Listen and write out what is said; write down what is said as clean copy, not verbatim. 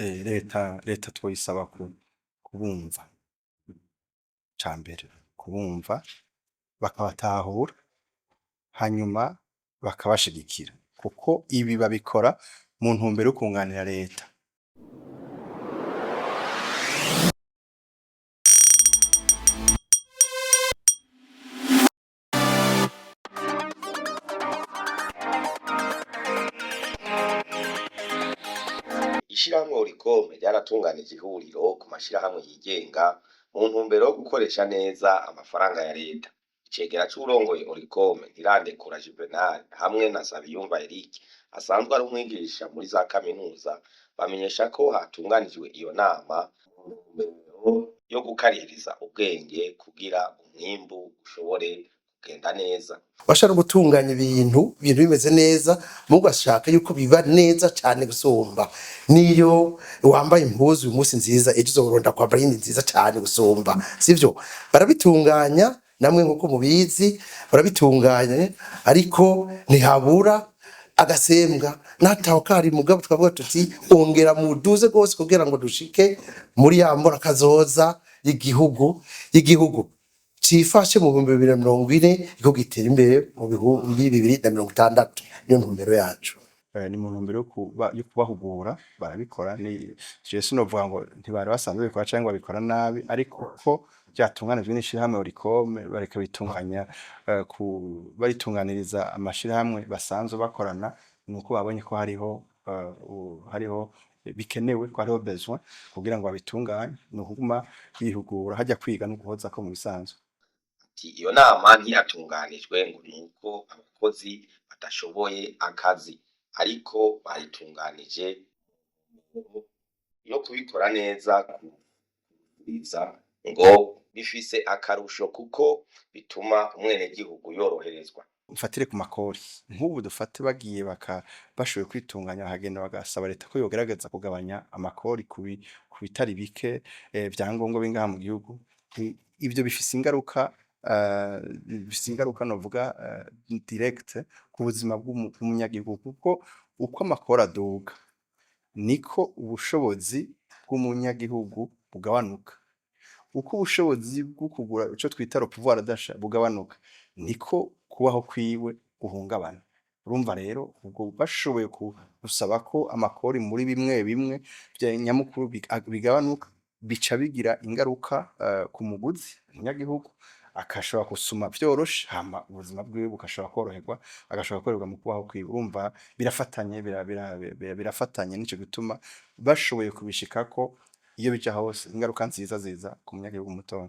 Leta twoyisaba kubumva, ca mbere kubumva bakabatahura, hanyuma bakabashigikira, kuko ibi babikora mu ntumbero yo kunganira leta. Ishirahamwe Oricome ryaratunganije ihuriro ku mashirahamwe yigenga mu ntumbero yo gukoresha neza amafaranga ya leta. Icegera c'uwurongoye Oricome, Ntirandekura Juvenal, hamwe na Nsabiyumva Eric asanzwe ari umwigisha muri za kaminuza, bamenyesha ko hatunganijwe iyo nama mu ntumbero yo gukarihiriza ubwenge kugira umwimbu ushobore kugenda neza. Bashaka gutunganya ibintu bimeze neza, mugashaka yuko biba neza cyane gusumba. Niyo wambaye impuzu uyu munsi nziza, ejo uzoronda kwambara iyindi nziza cyane gusumba, sivyo? Barabitunganya namwe nkuko mubizi, barabitunganya, ariko ntihabura agasembwa nataho kari. Mugabo twavuga tuti ongera muduze rwose kugira ngo dushike muri ya mbona kazoza y'igihugu cifashe mu 2040, igihugu gitera imbere mu 2060. Niyo ntumbero yacu. Ni mu ntumbero yo kubahugura. Barabikora, ni jewe sinovuga ngo ntibari basanzwe babikora canke ngo babikora nabi, ariko ko vyatunganijwe n'ishirahamwe Oricome, bakabitunganya baritunganiriza amashirahamwe basanzwe bakorana, nuko babonye ko hariho bikenewe, ko hariho besoin kugira ngo babitunganye. Ni ukuguma bihugura, harya kwiga no guhozako mu bisanzwe. Ati iyo nama ntiyatunganijwe ngo nuko abakozi badashoboye akazi, ariko bayitunganije no kubikora neza kubiriza ngo bifise akarusho kuko bituma umwenegihugu yoroherezwa. Mfatire ku makori, nk'ubu dufate bagiye bashoboye kwitunganya, bakagenda bagasaba leta ko yogerageza kugabanya amakori ku bitari bike vyangombwa biri ngaha mu gihugu. Ivyo bifise ingaruka novuga direct ku buzima bw'umunyagihugu, kuko uko amakori aduga niko ubushobozi bw'umunyagihugu bugabanuka. Uko ubushobozi bwo kugura, ico twita le pouvoir d'achat, bugabanuka, niko kubaho kwiwe guhungabana. Urumva rero ubwo bashoboye gusaba ko amakori muri bimwe bimwe vya nyamukuru bigabanuka, bica bigira ingaruka ku muguzi, umunyagihugu akashobora gusuma vyoroshe, hama ubuzima bwiwe bugashobora koroherwa, agashobora koroherwa mu kubaho kwiwe. Urumva birafatanye, birafatanye. Nico gituma bashoboye kubishikako, iyo bija hose ingaruka nziza ziza ku munyagihugu mutoya.